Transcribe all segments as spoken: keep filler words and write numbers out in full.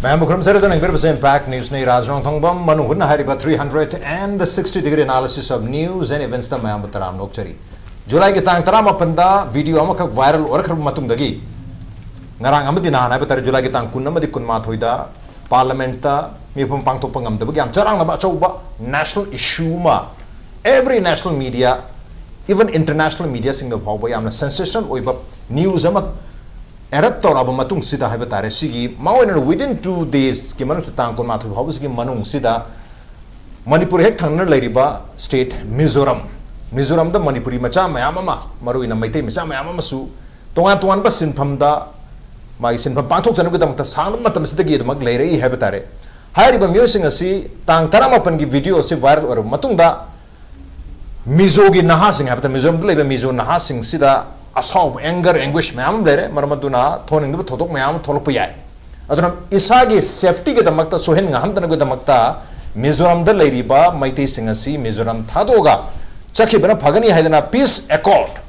ꯃꯌꯥꯝꯕꯨ ꯈꯨꯔꯨꯝꯖꯔꯤ꯫ ꯑꯗꯨꯅ ꯌꯦꯡꯕꯤꯔꯤꯕꯁꯦ Impact Newsꯅꯤ꯫ ꯔꯥꯖ ꯔꯣꯡꯊꯣꯡꯕꯝ ꯃꯅꯨꯡ ꯍꯨꯠꯅ ꯍꯥꯏꯔꯤꯕ three hundred and sixty degree analysis of news and eventsꯇ ꯃꯌꯥꯝꯕꯨ ꯇꯔꯥꯝꯅ ꯑꯣꯛꯆꯔꯤ꯫ Julyꯒꯤ ꯇꯥꯡ ꯇꯔꯥꯃꯥꯄꯟꯗ video ꯑꯃꯈꯛ viral ꯑꯣꯏꯔꯛꯈ꯭ꯔꯕ ꯃꯇꯨꯡꯗꯒꯤ, ꯉꯔꯥꯡ ꯑꯃꯗꯤ ꯅꯍꯥꯟ ꯍꯥꯏꯕ ꯇꯥꯔꯦ, Julyꯒꯤ ꯇꯥꯡ ꯀꯨꯟ ꯑꯃꯗꯤ ꯀꯨꯟꯃꯥꯊꯣꯏꯗ Parliamentꯇ ꯃꯤꯐꯝ ꯄꯥꯡꯊꯣꯛꯄ ꯉꯝꯗꯕꯒꯤ ꯌꯥꯝ ꯆꯔꯥꯡꯅꯕ ꯑꯆꯧꯕ national issue ꯑꯃ, every national media, even international mediaꯁꯤꯡꯗ ꯐꯥꯎꯕ ꯌꯥꯝꯅ sensational ꯑꯣꯏꯕ news ꯑꯃ erupt ꯇꯧꯔꯛꯑꯕ ꯃꯇꯨꯡꯁꯤꯗ ꯍꯥꯏꯕ ꯇꯥꯔꯦ, ꯁꯤꯒꯤ ꯃꯥ ꯑꯣꯏꯅ within two daysꯀꯤ ꯃꯅꯨꯡꯗ, ꯇꯥꯡ ꯀꯨꯟꯃꯥꯊꯣꯏ ꯐꯥꯎꯕꯁꯤꯒꯤ ꯃꯅꯨꯡꯁꯤꯗ ꯃꯅꯤꯄꯨꯔ ꯍꯦꯛ ꯊꯪꯅꯅ ꯂꯩꯔꯤꯕ state ꯃꯤꯖꯣꯔꯥꯝ, ꯃꯤꯖꯣꯔꯥꯝꯗ ꯃꯅꯤꯄꯨꯔꯤ ꯃꯆꯥ ꯃꯌꯥꯝ ꯑꯃ, ꯃꯔꯨꯑꯣꯏꯅ ꯃꯩꯇꯩ ꯃꯆꯥ ꯃꯌꯥꯝ ꯑꯃꯁꯨ ꯇꯣꯉꯥꯟ ꯇꯣꯉꯥꯟꯕ ꯁꯤꯟꯐꯝꯗ ꯃꯥꯒꯤ ꯁꯤꯟꯐꯝ ꯄꯥꯡꯊꯣꯛꯆꯅꯕꯒꯤꯗꯃꯛꯇ ꯁꯥꯡꯂꯕ ꯃꯇꯝꯁꯤꯗꯒꯤ ꯑꯗꯨꯃꯛ ꯂꯩꯔꯛꯏ ꯍꯥꯏꯕ ꯇꯥꯔꯦ꯫ ꯍꯥꯏꯔꯤꯕ ꯃꯤꯑꯣꯏꯁꯤꯡ ꯑꯁꯤ ꯇꯥꯡ ꯇꯔꯥꯃꯥꯄꯟꯒꯤ video ꯑꯁꯤ viral ꯑꯣꯏꯔꯕ ꯃꯇꯨꯡꯗ, ꯃꯤꯖꯣꯒꯤ ꯅꯍꯥꯁꯤꯡ ꯍꯥꯏꯕ ꯇꯥꯔꯦ, ꯃꯤꯖꯣꯔꯥꯝꯗ ꯂꯩꯕ ꯃꯤꯖꯣ ꯅꯍꯥꯁꯤꯡꯁꯤꯗ ꯑꯁꯥꯎꯕ, anger, anguish ꯃꯌꯥꯝ ꯑꯃ ꯂꯩꯔꯦ꯫ ꯃꯔꯝ ꯑꯗꯨꯅ ꯊꯣꯛꯍꯟꯅꯤꯡꯗꯕ ꯊꯧꯗꯣꯛ ꯃꯌꯥꯝ ꯑꯃ ꯊꯣꯛꯂꯛꯄ ꯌꯥꯏ꯫ ꯑꯗꯨꯅ ꯏꯁꯥꯒꯤ safetyꯒꯤꯗꯃꯛꯇ, ꯁꯣꯏꯍꯟ ꯉꯥꯍꯟꯗꯅꯕꯒꯤꯗꯃꯛꯇ ꯃꯤꯖꯣꯔꯥꯝꯗ ꯂꯩꯔꯤꯕ ꯃꯩꯇꯩꯁꯤꯡ ꯑꯁꯤ ꯃꯤꯖꯣꯔꯥꯝ ꯊꯥꯗꯣꯛꯑꯒ ꯆꯠꯈꯤꯕꯅ ꯐꯒꯅꯤ ꯍꯥꯏꯗꯅ Peace Accord,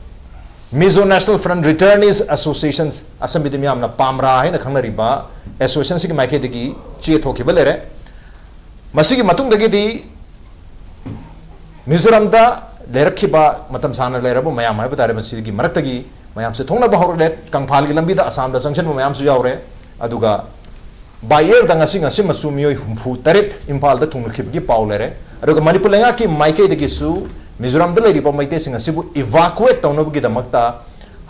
Mizo National Front Returnees Associations, ꯑꯁꯝꯕꯤꯗ ꯃꯤꯌꯥꯝꯅ ꯄꯥꯝꯔꯥ ꯍꯥꯏꯅ ꯈꯪꯅꯔꯤꯕ associationꯁꯤꯒꯤ ꯃꯥꯏꯀꯩꯗꯒꯤ ꯆꯦ ꯊꯣꯛꯈꯤꯕ ꯂꯩꯔꯦ꯫ ꯃꯁꯤꯒꯤ ꯃꯇꯨꯡꯗꯒꯤꯗꯤ ꯃꯤꯖꯣꯔꯥꯝꯗ ꯂꯩꯔꯛꯈꯤꯕ, ꯃꯇꯝ ꯁꯥꯡꯅ ꯂꯩꯔꯕ ꯃꯌꯥꯝ ꯍꯥꯏꯕ ꯇꯥꯔꯦ, ꯃꯁꯤꯒꯤ ꯃꯔꯛꯇꯒꯤ ꯃꯌꯥꯝꯁꯦ ꯊꯣꯛꯅꯕ ꯍꯧꯔꯛꯂꯦ꯫ ꯀꯪꯐꯥꯜꯒꯤ ꯂꯝꯕꯤꯗ ꯑꯁꯥꯝꯗ ꯆꯪꯁꯤꯟꯕ ꯃꯌꯥꯝꯁꯨ ꯌꯥꯎꯔꯦ꯫ ꯑꯗꯨꯒ by airꯗ ꯉꯁꯤ ꯉꯁꯤꯃꯁꯨ ꯃꯤꯑꯣꯏ ꯍꯨꯝꯐꯨ ꯇꯔꯦꯠ ꯏꯝꯐꯥꯜꯗ ꯊꯨꯡꯂꯈꯤꯕꯒꯤ ꯄꯥꯎ ꯂꯩꯔꯦ꯫ ꯑꯗꯨꯒ ꯃꯅꯤꯄꯨꯔ ꯂꯩꯉꯥꯛꯀꯤ ꯃꯥꯏꯀꯩꯗꯒꯤꯁꯨ ꯃꯤꯖꯣꯔꯥꯝꯗ ꯂꯩꯔꯤꯕ ꯃꯩꯇꯩꯁꯤꯡ ꯑꯁꯤꯕꯨ evacuate ꯇꯧꯅꯕꯒꯤꯗꯃꯛꯇ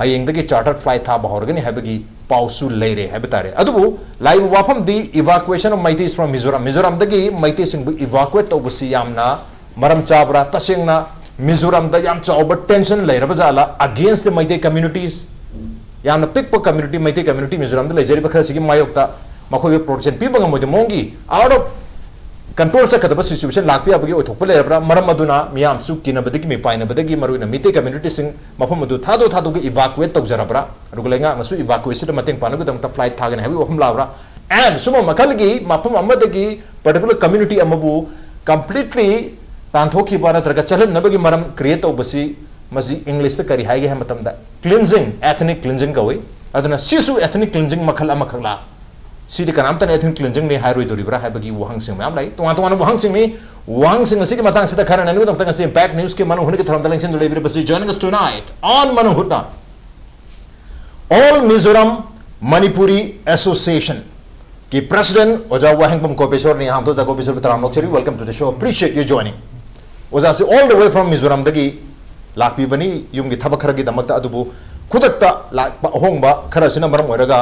ꯍꯌꯦꯡꯗꯒꯤ charter flight ꯊꯥꯕ ꯍꯧꯔꯒꯅꯤ ꯍꯥꯏꯕꯒꯤ ꯄꯥꯎꯁꯨ ꯂꯩꯔꯦ ꯍꯥꯏꯕ ꯇꯥꯔꯦ꯫ ꯑꯗꯨꯕꯨ ꯂꯥꯛꯏꯕ ꯋꯥꯐꯝꯗꯤ evacuation of Meiteis from Mizoram, ꯃꯤꯖꯣꯔꯥꯝꯗꯒꯤ ꯃꯩꯇꯩꯁꯤꯡꯕꯨ evacuate ꯇꯧꯕꯁꯤ ꯌꯥꯝꯅ ꯃꯔꯝ ꯆꯥꯕ꯭ꯔꯥ? ꯇꯁꯦꯡꯅ ꯃꯤꯖꯣꯔꯥꯝꯗ ꯌꯥꯝ ꯆꯥꯎꯕ tension ꯂꯩꯔꯕ ꯖꯥꯠꯂꯥ against the Meitei communities? ꯌꯥꯝꯅ ꯄꯤꯛꯄ community, ꯃꯩꯇꯩ community ꯃꯤꯖꯣꯔꯥꯝꯗ ꯂꯩꯖꯔꯤꯕ ꯈꯔꯁꯤꯒꯤ ꯃꯥꯌꯣꯛꯇ ꯃꯈꯣꯏꯕꯨ protection ꯄꯤꯕ ꯉꯝꯃꯣꯏꯗꯕ ꯃꯑꯣꯡꯒꯤ out of control ꯆꯠꯀꯗꯕ situation ꯂꯥꯛꯄ ꯌꯥꯕꯒꯤ ꯑꯣꯏꯊꯣꯛꯄ ꯂꯩꯔꯕ꯭ꯔꯥ? ꯃꯔꯝ ꯑꯗꯨꯅ ꯃꯤꯌꯥꯝꯁꯨ ꯀꯤꯅꯕꯗꯒꯤ, ꯃꯤꯄꯥꯏꯅꯕꯗꯒꯤ, ꯃꯔꯨꯑꯣꯏꯅ ꯃꯤꯇꯩ communityꯁꯤꯡ ꯃꯐꯝ ꯑꯗꯨ ꯊꯥꯗꯣꯛ ꯊꯥꯗꯣꯛꯑꯒ evacuate ꯇꯧꯖꯔꯕ꯭ꯔꯥ? ꯑꯗꯨꯒ ꯂꯩꯉꯥꯛꯅꯁꯨ evacuationꯗ ꯃꯇꯦꯡ ꯄꯥꯡꯅꯕꯒꯤꯗꯃꯛꯇ flight ꯊꯥꯒꯅꯤ ꯍꯥꯏꯕꯒꯤ ꯋꯥꯐꯝ ꯂꯥꯛꯑꯕ꯭ꯔꯥ? And ꯁꯨꯝꯕ ꯃꯈꯜꯒꯤ ꯃꯐꯝ ꯑꯃꯗꯒꯤ particular community ꯑꯃꯕꯨ completely ꯇꯥꯟꯊꯣꯛꯈꯤꯕ ꯅꯠꯇ꯭ꯔꯒ ꯆꯠꯍꯟꯅꯕꯒꯤ ꯃꯔꯝ create ꯇꯧꯕꯁꯤ, ꯃꯁꯤ Englishꯇ ꯀꯔꯤ ꯍꯥꯏꯒꯦ ꯍꯥꯏꯕ ꯃꯇꯝꯗ cleansing, ethnic cleansing ꯀꯧꯏ꯫ ꯑꯗꯨꯅ ꯁꯤꯁꯨ ethnic cleansing ꯃꯈꯜ ꯑꯃꯈꯛꯂꯥ? ꯁꯤꯗꯤ ꯀꯅꯥꯝꯇꯅ ethnic cleansingꯅꯤ ꯍꯥꯏꯔꯣꯏꯗꯣꯔꯤꯕ꯭ꯔꯥ ꯍꯥꯏꯕꯒꯤ ꯋꯥꯍꯪꯁꯤꯡ ꯃꯌꯥꯝ ꯂꯩ꯫ ꯇꯣꯉꯥꯟ ꯇꯣꯉꯥꯟꯕ ꯋꯥꯍꯪꯁꯤꯡꯅꯤ꯫ ꯋꯥꯍꯪꯁꯤꯡ ꯑꯁꯤꯒꯤ ꯃꯇꯥꯡꯁꯤꯗ ꯈꯔ ꯅꯩꯅꯕꯒꯤꯗꯃꯛꯇ ꯉꯁꯤ Impact Newsꯀꯤ ꯃꯅꯨꯡ ꯍꯨꯠꯅꯒꯤ ꯊꯧꯔꯝꯗ ꯂꯦꯡꯁꯤꯟꯗꯨꯅ ꯂꯩꯕꯤꯔꯤꯕꯁꯤ, joining us tonight on ꯃꯅꯨꯡ ꯍꯨꯠꯅ All Mizoram Manipuri Associationꯒꯤ president ꯑꯣꯖꯥ ꯋꯥꯍꯦꯡꯕꯝ ꯀꯣꯄꯦꯁꯣꯔꯅꯤ꯫ ꯑꯍꯥꯟꯕꯗ ꯑꯣꯖꯥ ꯀꯣꯄꯦꯁꯣꯔꯕꯨ ꯇꯔꯥꯝꯅ ꯑꯣꯛꯆꯔꯤ, welcome to the show, appreciate you joining꯫ ꯑꯣꯖꯥꯁꯤ all the way from ꯃꯤꯖꯣꯔꯥꯝꯗꯒꯤ ꯂꯥꯛꯄꯤꯕꯅꯤ ꯌꯨꯝꯒꯤ ꯊꯕꯛ ꯈꯔꯒꯤꯗꯃꯛꯇ, ꯑꯗꯨꯕꯨ ꯈꯨꯗꯛꯇ ꯂꯥꯛꯄ ꯑꯍꯣꯡꯕ ꯈꯔ ꯑꯁꯤꯅ ꯃꯔꯝ ꯑꯣꯏꯔꯒ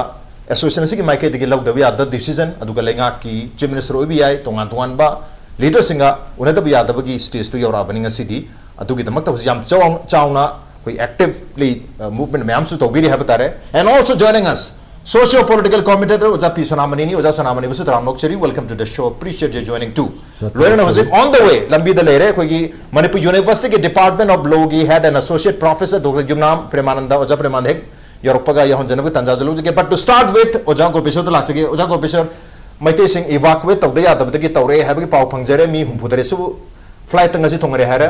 association ꯑꯁꯤꯒꯤ ꯃꯥꯏꯀꯩꯗꯒꯤ ꯂꯧꯗꯕ ꯌꯥꯗꯕ decision, ꯑꯗꯨꯒ ꯂꯩꯉꯥꯛꯀꯤ chief minister ꯑꯣꯏꯕ ꯌꯥꯏ, ꯇꯣꯉꯥꯟ ꯇꯣꯉꯥꯟꯕ leaderꯁꯤꯡꯒ ꯎꯅꯗꯕ ꯌꯥꯗꯕꯒꯤ stageꯇꯨ ꯌꯧꯔꯛꯑꯕꯅꯤ ꯉꯁꯤꯗꯤ꯫ ꯑꯗꯨꯒꯤꯗꯃꯛꯇ ꯍꯧꯖꯤꯛ ꯌꯥꯝ ꯆꯥꯎ-, ꯆꯥꯎꯅ ꯑꯩꯈꯣꯏ actively, uh, movement ꯃꯌꯥꯝꯁꯨ ꯇꯧꯕꯤꯔꯤ ꯍꯥꯏꯕ ꯇꯥꯔꯦ꯫ And also joining us, socio political commentator ꯑꯣꯖꯥ ꯄꯤ ꯁꯣꯅꯥꯃꯅꯤꯅꯤ꯫ ꯑꯣꯖꯥ ꯁꯣꯅꯥꯃꯅꯤꯕꯨꯁꯨ ꯇꯔꯥꯝꯅ ꯑꯣꯛꯆꯔꯤ, welcome to the show, appreciate you joining too꯫ Sir, ꯂꯣꯏꯅꯅ ꯍꯧꯖꯤꯛ on the way ꯂꯝꯕꯤꯗ ꯂꯩꯔꯦ ꯑꯩꯈꯣꯏꯒꯤ Manipur Universityꯒꯤ Department of Lawꯒꯤ head and associate professor Doctor ꯌꯨꯝꯅꯥꯝ ꯄ꯭ꯔꯦꯃꯥꯅꯟꯗ꯫ ꯑꯣꯖꯥ ꯄ꯭ꯔꯦꯃꯥꯅꯟꯗ ꯍꯦꯛ ꯌꯧꯔꯛꯄꯒ ꯌꯥꯎꯍꯟꯖꯅꯕꯒꯤ ꯇꯥꯟꯖꯥꯁꯨ ꯂꯧꯖꯒꯦ꯫ But to start with, ꯑꯣꯖꯥ ꯒꯣꯄꯦꯁꯣꯔꯗ ꯂꯥꯛꯆꯒꯦ꯫ ꯑꯣꯖꯥ ꯒꯣꯄꯦꯁꯣꯔ, ꯃꯩꯇꯩꯁꯤꯡ evacuate ꯇꯧꯗ ꯌꯥꯗꯕꯗꯒꯤ ꯇꯧꯔꯛꯑꯦ ꯍꯥꯏꯕꯒꯤ ꯄꯥꯎ ꯐꯪꯖꯔꯦ꯫ ꯃꯤ ꯍꯨꯝꯐꯨ ꯇꯔꯦꯠꯁꯨ flightꯇ ꯉꯁꯤ ꯊꯨꯡꯉꯔꯦ ꯍꯥꯏꯔꯦ꯫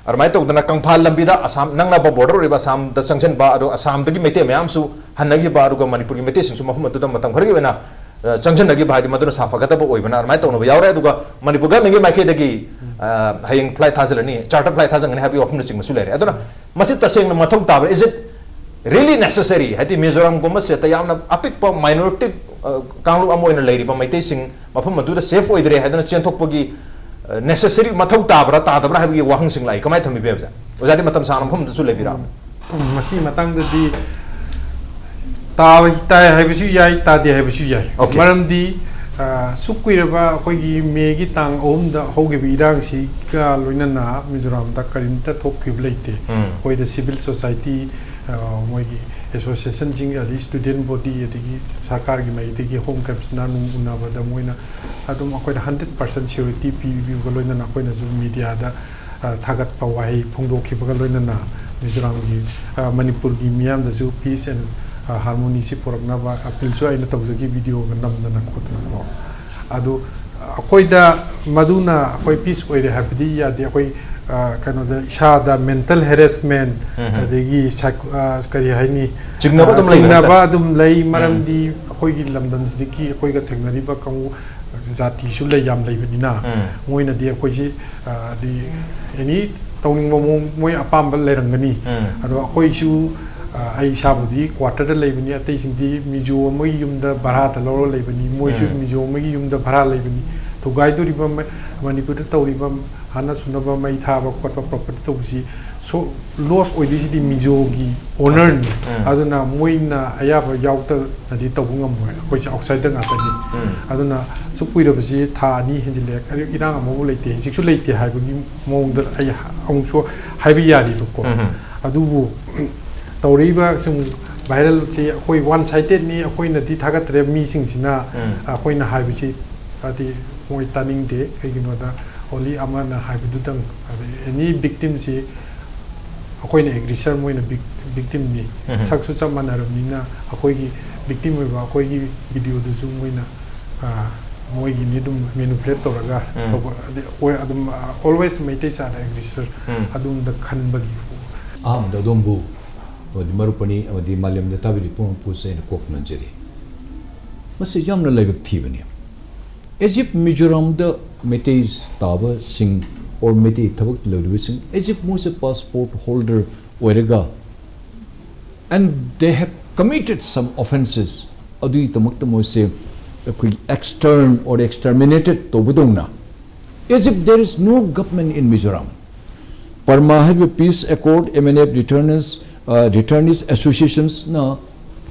ꯑꯗꯨꯃꯥꯏꯅ ꯇꯧꯗꯅ ꯀꯪꯐꯥꯜ ꯂꯝꯕꯤꯗ ꯑꯁꯥꯝ, ꯅꯛꯅꯕ border ꯑꯣꯏꯔꯤꯕ ꯑꯁꯥꯝꯗ ꯆꯪꯁꯤꯟꯕ, ꯑꯗꯣ ꯑꯁꯥꯝꯗꯒꯤ ꯃꯩꯇꯩ ꯃꯌꯥꯝꯁꯨ ꯍꯟꯅꯈꯤꯕ, ꯑꯗꯨꯒ ꯃꯅꯤꯄꯨꯔꯒꯤ ꯃꯩꯇꯩꯁꯤꯡꯁꯨ ꯃꯐꯝ ꯑꯗꯨꯗ ꯃꯇꯝ ꯈꯔꯒꯤ ꯑꯣꯏꯅ, ꯑ, ꯆꯪꯁꯤꯟꯅꯈꯤꯕ, ꯍꯥꯏꯗꯤ ꯃꯗꯨꯅ ꯁꯥꯐꯒꯗꯕ ꯑꯣꯏꯕꯅ ꯑꯗꯨꯃꯥꯏꯅ ꯇꯧꯅꯕ ꯌꯥꯎꯔꯦ꯫ ꯑꯗꯨꯒ ꯃꯅꯤꯄꯨꯔ governmentꯀꯤ ꯃꯥꯏꯀꯩꯗꯒꯤ, ꯑ, ꯍꯌꯦꯡ flight ꯊꯥꯖꯤꯜꯂꯅꯤ, charter flight ꯊꯥꯖꯤꯟꯒꯅꯤ ꯍꯥꯏꯕꯒꯤ ꯋꯥꯐꯝꯅꯆꯤꯡꯕꯁꯨ ꯂꯩꯔꯦ꯫ ꯑꯗꯨꯅ ꯃꯁꯤ ꯇꯁꯦꯡꯅ ꯃꯊꯧ ꯇꯥꯕ꯭ꯔꯥ? Is it really necessary? ꯍꯥꯏꯗꯤ ꯃꯤꯖꯣꯔꯥꯝꯒꯨꯝꯕ stateꯇ ꯌꯥꯝꯅ ꯑꯄꯤꯛꯄ minority, ꯑ, ꯀꯥꯡꯂꯨꯞ ꯑꯃ ꯑꯣꯏꯅ ꯂꯩꯔꯤꯕ ꯃꯩꯇꯩꯁꯤꯡ ꯃꯐꯝ ꯑꯗꯨꯗ safe ꯑꯣꯏꯗ꯭ꯔꯦ ꯍꯥꯏꯗꯨꯅ ꯆꯦꯟꯊꯣꯛꯄꯒꯤ, ꯑ, necessary ꯃꯊꯧ ꯇꯥꯕ꯭ꯔꯥ ꯇꯥꯗꯕ꯭ꯔꯥ ꯍꯥꯏꯕꯒꯤ ꯋꯥꯍꯪꯁꯤꯡ ꯂꯥꯛꯏ꯫ ꯀꯃꯥꯏꯅ ꯊꯝꯕꯤꯕ ꯌꯥꯏ ꯑꯣꯖꯥ? ꯑꯣꯖꯥꯗꯤ ꯃꯇꯝ ꯁꯥꯡꯅ ꯃꯐꯝꯗꯁꯨ ꯂꯩꯕꯤꯔꯛꯑꯕꯅꯤ꯫ ꯎꯝ, ꯃꯁꯤꯒꯤ ꯃꯇꯥꯡꯗꯗꯤ ꯇꯥꯕ-, ꯇꯥꯏ ꯍꯥꯏꯕꯁꯨ ꯌꯥꯏ, ꯇꯥꯗꯦ ꯍꯥꯏꯕꯁꯨ ꯌꯥꯏ꯫ Okay꯫ ꯃꯔꯝꯗꯤ, ꯑ, ꯁꯨꯛ ꯀꯨꯏꯔꯕ ꯑꯩꯈꯣꯏꯒꯤ ꯃꯦꯒꯤ ꯇꯥꯡ ꯑꯍꯨꯝꯗ ꯍꯧꯈꯤꯕ ꯏꯔꯥꯡꯁꯤꯒ ꯂꯣꯏꯅꯅ ꯃꯤꯖꯣꯔꯥꯝꯗ ꯀꯔꯤꯝꯇ ꯊꯣꯛꯈꯤꯕ ꯂꯩꯇꯦ꯫ ꯎꯝ꯫ ꯑꯩꯈꯣꯏꯗ civil society, ꯑ, ꯃꯣꯏꯒꯤ associationꯁꯤꯡ, ꯑꯗꯒꯤ student body, ꯑꯗꯒꯤ ꯁꯔꯀꯥꯔꯒꯤ ꯃꯥꯏꯀꯩꯗꯒꯤ Home Commissioner ꯅꯨꯡ ꯎꯅꯕꯗ ꯃꯣꯏꯅ ꯑꯗꯨꯝ ꯑꯩꯈꯣꯏꯗ hundred percent security ꯄꯤꯕꯤꯕꯒ ꯂꯣꯏꯅꯅ ꯑꯩꯈꯣꯏꯅꯁꯨ mediaꯗ, ꯑ, ꯊꯥꯒꯠꯄ ꯋꯥꯍꯩ ꯐꯣꯡꯗꯣꯛꯈꯤꯕꯒ ꯂꯣꯏꯅꯅ ꯃꯤꯖꯣꯔꯥꯝꯒꯤ, ꯑ, ꯃꯅꯤꯄꯨꯔꯒꯤ ꯃꯤꯌꯥꯝꯗꯁꯨ peace and, ꯑ, harmonyꯁꯤ ꯄꯨꯔꯛꯅꯕ appealꯁꯨ ꯑꯩꯅ ꯇꯧꯖꯈꯤ, videoꯒ ꯅꯝꯗꯅ ꯈꯣꯠꯇꯅꯀꯣ꯫ ꯑꯗꯨ ꯑꯩꯈꯣꯏꯗ ꯃꯗꯨꯅ ꯑꯩꯈꯣꯏ peace ꯑꯣꯏꯔꯦ ꯍꯥꯏꯕꯗꯤ ꯌꯥꯗꯦ꯫ ꯑꯩꯈꯣꯏ ꯑ, ꯀꯩꯅꯣꯗ ꯏꯁꯥꯗ mental harassment, ꯎꯝ, ꯎꯝ꯫ ꯑꯗꯒꯤ psych-, ꯑ, ꯀꯔꯤ ꯍꯥꯏꯅꯤ? ꯆꯤꯡꯅꯕ ꯑ, ꯑꯗꯨꯝ ꯂꯩꯕ ꯆꯤꯡꯅꯕ ꯍꯥꯏꯇꯥꯔꯦ꯫ ꯑꯗꯨꯝ ꯂꯩ꯫ ꯎꯝ꯫ ꯃꯔꯝꯗꯤ ꯑꯩꯈꯣꯏꯒꯤ ꯂꯝꯗꯝꯁꯤꯗꯒꯤ ꯑꯩꯈꯣꯏꯒ ꯊꯦꯡꯅꯔꯤꯕ ꯀꯥꯡꯕꯨ ꯖꯥꯇꯤꯁꯨ ꯂꯩ, ꯌꯥꯝ ꯂꯩꯕꯅꯤꯅ, ꯎꯝ꯫ ꯃꯣꯏꯅꯗꯤ ꯑꯩꯈꯣꯏꯁꯤ, ꯑ, ꯗꯤ any ꯇꯧꯅꯤꯡꯕ ꯃꯑꯣꯡ ꯃꯣꯏ ꯑꯄꯥꯝꯕ ꯂꯩꯔꯝꯒꯅꯤ꯫ ꯎꯝ꯫ ꯑꯗꯣ ꯑꯩꯈꯣꯏꯁꯨ, ꯑ, ꯑꯩ ꯏꯁꯥꯕꯨꯗꯤ quarter ꯗ ꯂꯩꯕꯅꯤ, ꯑꯇꯩꯁꯤꯡꯗꯤ ꯃꯤꯖꯣ ꯑꯃꯒꯤ ꯌꯨꯝꯗ ꯚꯔꯥꯗ ꯂꯧꯔ ꯂꯩꯕꯅꯤ, ꯃꯣꯏꯁꯨ ꯎꯝ꯫ ꯃꯤꯖꯣ ꯑꯃꯒꯤ ꯌꯨꯝꯗ ꯚꯔꯥ ꯂꯩꯕꯅꯤ꯫ ꯊꯨꯒꯥꯏꯗꯣꯔꯤꯕ ꯃ-, ꯃꯅꯤꯄꯨꯔꯗ ꯇꯧꯔꯤꯕ ꯍꯥꯠꯅ ꯁꯨꯅꯕ, ꯃꯩ ꯊꯥꯕ ꯈꯣꯠꯄ, property ꯇꯧꯕꯁꯤ ꯁꯣ-, loss ꯑꯣꯏꯗꯣꯏꯁꯤꯗꯤ ꯃꯤꯖꯣꯒꯤ owner ꯅꯤ꯫ ꯎꯝ꯫ ꯑꯗꯨꯅ ꯃꯣꯏꯅ ꯑꯌꯥꯕ ꯌꯥꯎꯗꯅꯗꯤ ꯇꯧꯕ ꯉꯝꯃꯣꯏ꯫ ꯑꯩꯈꯣꯏꯁꯦ outsider ꯉꯥꯛꯇꯅꯤ꯫ ꯎꯝ꯫ ꯑꯗꯨꯅ ꯑꯁꯨꯛ ꯀꯨꯏꯔꯕꯁꯤ ꯊꯥ ꯑꯅꯤ ꯍꯦꯟꯖꯤꯜꯂꯛꯑꯦ, ꯀꯔꯤ ꯏꯔꯥꯡ ꯑꯃꯐꯥꯎ ꯂꯩꯇꯦ, ꯍꯧꯖꯤꯛꯁꯨ ꯂꯩꯇꯦ ꯍꯥꯏꯕꯒꯤ ꯃꯑꯣꯡꯗ ꯑꯩ ꯑꯃꯨꯛꯁꯨ ꯍꯥꯏꯕ ꯌꯥꯔꯤꯕꯀꯣ꯫ ꯎꯝ꯫ ꯑꯗꯨꯕꯨ ꯇꯧꯔꯛꯏꯕ ꯁꯨꯝ viral ꯁꯤ ꯑꯩꯈꯣꯏ one sided ꯅꯤ, ꯑꯩꯈꯣꯏꯅꯗꯤ ꯊꯥꯒꯠꯇ꯭ꯔꯦ, ꯃꯤꯁꯤꯡꯁꯤꯅ ꯎꯝ꯫ ꯑꯩꯈꯣꯏꯅ ꯍꯥꯏꯕꯁꯤ ꯍꯥꯏꯗꯤ ꯃꯣꯏ ꯇꯥꯅꯤꯡꯗꯦ꯫ ꯀꯩꯒꯤꯅꯣꯗ only ꯑꯃꯅ ꯍꯥꯏꯕꯗꯨꯗꯪ, ꯑꯗꯩ any victim ꯁꯤ ꯑꯩꯈꯣꯏꯅ aggressor, ꯃꯣꯏꯅ vic-, victim ꯅꯤ꯫ ꯎꯝ꯫ ꯁꯛꯁꯨ ꯆꯞ ꯃꯥꯟꯅꯔꯕꯅꯤꯅ ꯑꯩꯈꯣꯏꯒꯤ victim ꯑꯣꯏꯕ ꯑꯩꯈꯣꯏꯒꯤ video ꯗꯨꯁꯨ ꯃꯣꯏꯅ, ꯑ, ꯃꯣꯏꯒꯤꯅꯤ ꯑꯗꯨꯝ manipulate ꯇꯧꯔꯒ ꯎꯝ꯫ ꯇꯧꯕ, ꯑꯗꯩ ꯑꯣꯏ-, ꯑꯗꯨꯝ, ꯑ, always ꯃꯩꯇꯩ ꯆꯥꯅ aggressor ꯎꯝ꯫ ꯑꯗꯨꯝꯗ ꯈꯟꯕꯒꯤ꯫ ꯑꯍꯥꯟꯕꯗ ꯑꯗꯣꯝꯕꯨ ꯑꯃꯗꯤ ꯃꯔꯨꯞ ꯑꯅꯤ ꯑꯃꯗꯤ ꯃꯥꯂꯦꯝꯗ ꯇꯥꯕꯤꯔꯤ ꯄꯨꯝꯅꯃꯛꯄꯨꯁꯨ ꯑꯩꯅ ꯀꯣꯛ ꯅꯣꯟꯖꯔꯤ꯫ ꯃꯁꯤ ꯌꯥꯝꯅ ꯂꯥꯏꯕꯛ ꯊꯤꯕꯅꯤ꯫ As if ꯃꯤꯖꯣꯔꯥꯝꯗ ꯃꯩꯇꯩ ꯇꯥꯕꯁꯤꯡ or ꯃꯩꯇꯩ ꯊꯕꯛ ꯂꯧꯔꯤꯕꯁꯤꯡ, as if ꯃꯣꯏꯁꯦ passport holder ꯑꯣꯏꯔꯒ, and they have committed some offences, ꯑꯗꯨꯒꯤꯗꯃꯛꯇ ꯃꯣꯏꯁꯦ ꯑꯩꯈꯣꯏꯒꯤ extern or exterminated ꯇꯧꯕꯗꯧꯅ, as if there is no government in Mizoram. ꯄꯔꯃꯥ ꯍꯥꯏꯕ peace accord, M N F returnees, uh, returnees associations ꯅ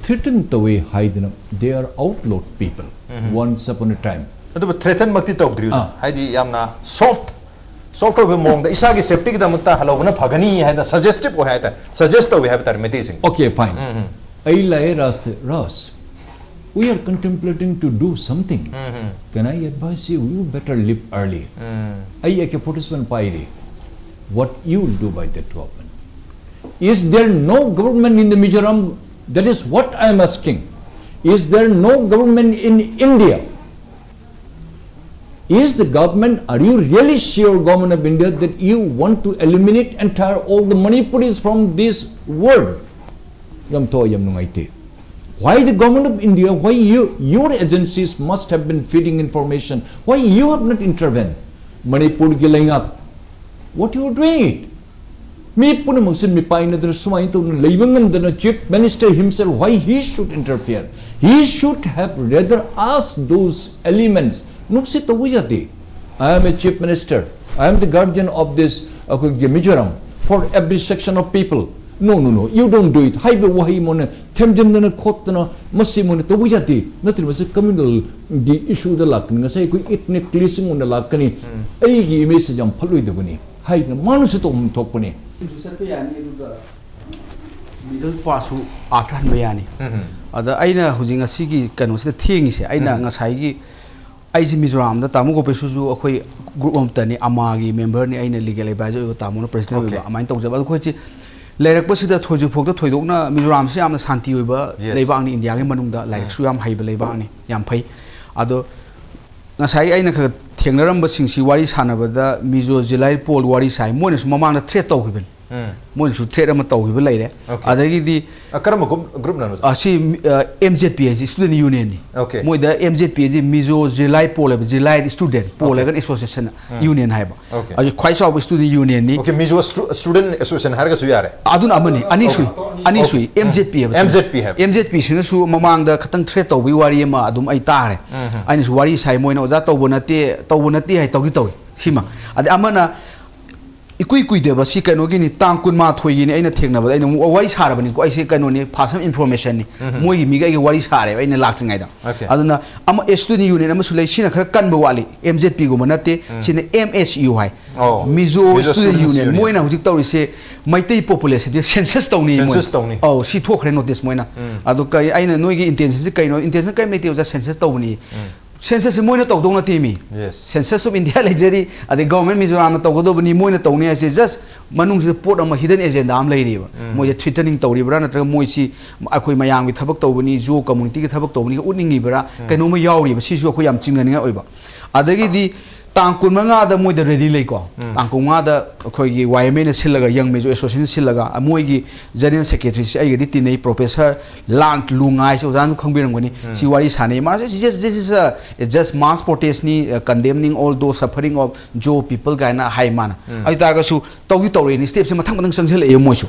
threaten ꯇꯧꯋꯦ ꯍꯥꯏꯗꯅ, they are outlawed people um. Once upon a time. ꯑꯗꯨꯕꯨ threaten ꯃꯛꯇꯤ ꯇꯧꯗ꯭ꯔꯤ꯫ ꯑꯥ꯫ ꯍꯥꯏꯗꯤ ꯌꯥꯝꯅ soft, soft ꯑꯣꯏꯕ ꯃꯑꯣꯡꯗ ꯏꯁꯥꯒꯤ safety ꯒꯤꯗꯃꯛꯇ ꯍꯜꯍꯧꯕꯅ ꯐꯒꯅꯤ ꯍꯥꯏꯅ suggestive ꯑꯣꯏ ꯍꯥꯏꯇꯥꯔꯦ, suggest ꯇꯧꯋꯦ ꯍꯥꯏꯕ ꯇꯥꯔꯦ ꯃꯩꯇꯩꯁꯤꯡ꯫ Okay, fine. ꯎꯝ, ꯎꯝ꯫ ꯑꯩ ꯂꯥꯛꯑꯦ ꯔꯥꯖ, ꯔꯥꯖ, we are contemplating to do something. Um, um. Can I advise you? You better leave early. ꯎꯝ꯫ ꯑꯩ AK forty seven ꯄꯥꯏꯔꯤ꯫ What you will do by that weapon? Is there no government in the Mizoram? That is what I am asking. Is there no government in India? Is the government, are you really sure, Government of India, that you want to eliminate entire all the Manipuris from this world? ꯌꯥꯝ ꯊꯋꯥꯏ ꯌꯥꯝ ꯅꯨꯡꯉꯥꯏꯇꯦ. Why the Government of India, why you, your agencies must have been feeding information? Why you have not intervened? ꯃꯅꯤꯄꯨꯔꯒꯤ ꯂꯩꯉꯥꯛ, what you are doing it? ꯃꯤ ꯄꯨꯝꯅꯃꯛꯁꯦ ꯃꯤꯄꯥꯏꯅꯗꯅ ꯁꯨꯃꯥꯏꯅ ꯇꯧꯗꯅ ꯂꯩꯕ ꯉꯝꯗꯅ, Chief Minister himself, why he should interfere? He should have rather asked those elements. ꯅꯨꯡꯁꯤ ꯇꯧꯕ ꯌꯥꯗꯦ. I am a Chief Minister. I am the guardian of this, ꯑꯩꯈꯣꯏꯒꯤ Mizoram, for every section of people. No, no, no, you don't do it. ꯍꯥꯏꯕ ꯋꯥꯍꯩ ꯃꯣꯏꯅ ꯊꯦꯝꯖꯤꯟꯗꯅ ꯈꯣꯠꯇꯅ ꯃꯁꯤ ꯃꯣꯏꯅ ꯇꯧꯕ ꯌꯥꯗꯦ. ꯅꯠꯇ꯭ꯔꯗꯤ ꯃꯁꯤ communalꯒꯤ issueꯗ ꯂꯥꯛꯀꯅꯤ. ꯉꯁꯥꯏ ꯑꯩꯈꯣꯏ ethnic cleansing ꯑꯣꯏꯅ ꯂꯥꯛꯀꯅꯤ. ꯑꯩꯒꯤ imageꯁꯦ ꯌꯥꯝ ꯐꯠꯂꯣꯏꯗꯕꯅꯤ ꯍꯥꯏꯗꯅ ꯃꯥꯅꯁꯨ ꯇꯧꯐꯝ ꯊꯣꯛꯄꯅꯤ. ꯑꯗꯨꯁꯨ ꯆꯠꯄ ꯌꯥꯅꯤ, ꯑꯗꯨꯒ middle passꯁꯨ ꯑꯥꯔꯊ ꯍꯟꯕ ꯌꯥꯅꯤ꯫ ꯑꯗ ꯑꯩꯅ ꯍꯧꯖꯤꯛ ꯉꯁꯤꯒꯤ ꯀꯩꯅꯣꯁꯤꯗ ꯊꯦꯡꯉꯤꯁꯦ, ꯑꯩꯅ ꯉꯁꯥꯏꯒꯤ, ꯑꯩꯁꯦ ꯃꯤꯖꯣꯔꯥꯝꯗ, ꯇꯥꯃꯣ ꯒꯣꯄꯦꯁꯨꯁꯨ ꯑꯩꯈꯣꯏ group ꯑꯃꯠꯇꯅꯤ, ꯑꯃꯥꯒꯤ memberꯅꯤ, ꯑꯩꯅ legal advisor ꯑꯣꯏꯕ, ꯇꯥꯃꯣꯅ president ꯑꯣꯏꯕ, OK꯫ ꯑꯗꯨꯃꯥꯏꯅ ꯇꯧꯖꯕ꯫ ꯑꯗꯣ ꯑꯩꯈꯣꯏꯁꯤ ꯂꯩꯔꯛꯄꯁꯤꯗ ꯊꯣꯏꯗꯣꯛ ꯐꯣꯛꯇ ꯊꯣꯏꯗꯣꯛꯅ ꯃꯤꯖꯣꯔꯥꯝꯁꯤ ꯌꯥꯝꯅ ꯁꯥꯟꯇꯤ ꯑꯣꯏꯕ Yes꯫ ꯂꯩꯕꯥꯛꯅꯤ, ꯏꯟꯗꯤꯌꯥꯒꯤ ꯃꯅꯨꯡꯗ ꯂꯥꯏꯔꯤꯛꯁꯨ ꯌꯥꯝ ꯍꯩꯕ ꯂꯩꯕꯥꯛꯅꯤ, ꯌꯥꯝ ꯐꯩ꯫ ꯑꯗꯣ ꯉꯁꯥꯏ ꯑꯩꯅ ꯈꯔ ꯊꯦꯡꯅꯔꯝꯕꯁꯤꯡꯁꯤ ꯋꯥꯔꯤ ꯁꯥꯟꯅꯕꯗ ꯃꯤꯖꯣ ꯖꯤꯂꯥꯏ ꯄꯣꯜ ꯋꯥꯔꯤ ꯁꯥꯏ, ꯃꯣꯏꯅꯁꯨ ꯃꯃꯥꯡꯗ threat ꯇꯧꯈꯤꯕꯅꯤ꯫ ꯎꯝ꯫ ꯃꯣꯏꯅꯁꯨ threat ꯑꯃ ꯇꯧꯈꯤꯕ ꯂꯩꯔꯦ꯫ OK꯫ ꯑꯗꯒꯤꯗꯤ ꯑ, ꯀꯔꯝꯕ group, groupꯅꯣ, ꯑꯣꯖꯥ? ꯑ, ꯁꯤ, ꯑ, M Z P ꯍꯥꯏꯁꯤ student unionꯅꯤ꯫ OK꯫ ꯃꯣꯏꯗ M Z P ꯍꯥꯏꯁꯤ ꯃꯤꯖꯣ ꯖꯤꯂꯥꯏ ꯄꯣꯜ ꯍꯥꯏꯕ, ꯖꯤꯂꯥꯏ student, ꯄꯣꯜ OK꯫ ꯍꯥꯏꯔꯒꯅ association, ꯎꯝ꯫ Union ꯍꯥꯏꯕ꯫ OK꯫ ꯍꯧꯖꯤꯛ ꯈ꯭ꯋꯥꯏ ꯆꯥꯎꯕ student unionꯅꯤ꯫ OK, ꯃꯤꯖꯣ ꯁ꯭ꯇꯨ-, student association ꯍꯥꯏꯔꯒꯁꯨ ꯌꯥꯔꯦ꯫ ꯑꯗꯨꯅ ꯑꯃꯅꯤ, ꯑꯅꯤ ꯁꯨꯏ, OK꯫ ꯑꯅꯤ ꯁꯨꯏ, M Z P ꯍꯥꯏꯕꯁꯦ꯫ M Z P ꯍꯥꯏꯕ꯫ M Z P ꯁꯤꯅꯁꯨ ꯃꯃꯥꯡꯗ ꯈꯇꯪ threat ꯇꯧꯕꯒꯤ ꯋꯥꯔꯤ ꯑꯃ ꯑꯗꯨꯝ ꯑꯩ ꯇꯥꯔꯦ꯫ ꯎꯝ ꯍꯝ꯫ ꯑꯩꯅꯁꯨ ꯋꯥꯔꯤ ꯁꯥꯏ, ꯃꯣꯏꯅ ꯑꯣꯖꯥ ꯇꯧꯕ ꯅꯠꯇꯦ, ꯇꯧꯕ ꯅꯠꯇꯦ ꯍꯥꯏ, ꯇꯧꯗꯤ ꯇꯧꯏ꯫ ꯁꯤꯃ꯫ ꯑꯗꯩ ꯑꯃꯅ ꯏꯀꯨꯏ ꯀꯨꯏꯗꯕ ꯁꯤ ꯀꯩꯅꯣꯒꯤꯅꯤ, ꯇꯥꯡ ꯀꯨꯟꯃꯥꯊꯣꯏꯒꯤꯅꯤ ꯑꯩꯅ ꯊꯦꯡꯅꯕꯗ, ꯑꯩꯅ ꯑꯃꯨꯛ ꯋꯥꯔꯤ ꯁꯥꯔꯕꯅꯤꯀꯣ, ꯑꯩꯁꯦ ꯀꯩꯅꯣꯅꯤ, first informationꯅꯤ꯫ ꯎꯝ ꯍꯝ꯫ ꯃꯣꯏꯒꯤ ꯃꯤꯒ ꯑꯩꯒ ꯋꯥꯔꯤ ꯁꯥꯔꯦꯕ ꯑꯩꯅ ꯂꯥꯛꯇ꯭ꯔꯤꯉꯩꯗ꯫ OK꯫ ꯑꯗꯨꯅ ꯑꯃ student union ꯑꯃꯁꯨ ꯂꯩ, ꯁꯤꯅ ꯈꯔ ꯀꯟꯕ ꯋꯥꯠꯂꯤ, M Z P ꯒꯨꯝꯕ ꯅꯠꯇꯦ, ꯎꯝ꯫ ꯁꯤꯅ M S U ꯍꯥꯏ꯫ ꯑꯣ, Mizo Mizo Student Students Union꯫ Union꯫ ꯃꯣꯏꯅ ꯍꯧꯖꯤꯛ ꯇꯧꯔꯤꯁꯦ ꯃꯩꯇꯩ populationꯁꯦ census ꯇꯧꯅꯤ ꯃꯣꯏꯅ꯫ Census ꯇꯧꯅꯤ꯫ ꯑꯧ, ꯁꯤ ꯊꯣꯛꯈ꯭ꯔꯦ notice ꯃꯣꯏꯅ꯫ ꯎꯝ꯫ ꯑꯗꯣ ꯀꯩ, ꯑꯩꯅ ꯅꯣꯏꯒꯤ intentionꯁꯦ ꯀꯩꯅꯣ? Intention ꯀꯔꯤꯝ ꯂꯩꯇꯦ ꯑꯣꯖꯥ, census ꯇꯧꯕꯅꯤ꯫ ꯎꯝ꯫ Census ꯁꯤ ꯃꯣꯏꯅ ꯇꯧꯗꯧ ꯅꯠꯇꯦ ꯃꯤ꯫ Yes. Census of India ꯂꯩꯖꯔꯤ, ꯑꯗꯩ government ꯃꯤꯖꯣꯔꯥꯝꯅ ꯇꯧꯒꯗꯧꯕꯅꯤ, ꯃꯣꯏꯅ ꯇꯧꯅꯤ ꯍꯥꯏꯁꯦ just ꯃꯅꯨꯡꯁꯤꯗ ꯄꯣꯠ ꯑꯃ hidden agenda ꯑꯃ ꯂꯩꯔꯤꯕ꯫ ꯃꯣꯏꯁꯦ threatening ꯇꯧꯔꯤꯕ꯭ꯔꯥ ꯅꯠꯇ꯭ꯔꯒ ꯃꯣꯏꯁꯤ ꯑꯩꯈꯣꯏ ꯃꯌꯥꯝꯒꯤ ꯊꯕꯛ ꯇꯧꯕꯅꯤ, Zo community ꯒꯤ ꯊꯕꯛ ꯇꯧꯕꯅꯤ ꯎꯠꯅꯤꯡꯉꯤꯕ꯭ꯔꯥ, ꯀꯩꯅꯣꯝꯃ ꯌꯥꯎꯔꯤꯕ, ꯁꯤꯁꯨ ꯑꯩꯈꯣꯏ ꯌꯥꯝ ꯆꯤꯡꯅꯅꯤꯡꯉꯥꯏ ꯑꯣꯏꯕ꯫ ꯑꯗꯒꯤꯗꯤ ꯇꯥꯡ ꯀꯨꯟꯃꯉꯥꯗ ꯃꯣꯏꯗ rally ꯂꯩꯀꯣ꯫ ꯇꯥꯡ ꯀꯨꯟꯃꯉꯥꯗ ꯑꯩꯈꯣꯏꯒꯤ Y M A ꯅ ꯁꯤꯜꯂꯒ, Young Mizo Association ꯁꯤꯜꯂꯒ, ꯃꯣꯏꯒꯤ general secretary ꯁꯤ ꯑꯩꯒꯗꯤ ꯇꯤꯟꯅꯩ, Professor ꯂꯥꯟ ꯂꯨꯉꯥꯏꯁꯦ ꯑꯣꯖꯥꯅꯁꯨ ꯈꯪꯕꯤꯔꯝꯒꯅꯤ꯫ ꯁꯤ ꯋꯥꯔꯤ ꯁꯥꯟꯅꯩ꯫ ꯃꯥꯁꯦ, "Yes, this is a, a just mass protest ꯅꯤ, uh, condemning all those suffering of Zo people" ꯀꯥꯏꯅ ꯍꯥꯏ ꯃꯥꯅ꯫ ꯑꯗꯨ ꯇꯥꯔꯒꯁꯨ ꯇꯧꯗꯤ ꯇꯧꯔꯛꯏꯅꯤ, step ꯁꯦ ꯃꯊꯪ ꯃꯊꯪ ꯆꯪꯁꯤꯜꯂꯛꯑꯦ ꯃꯣꯏꯁꯨ꯫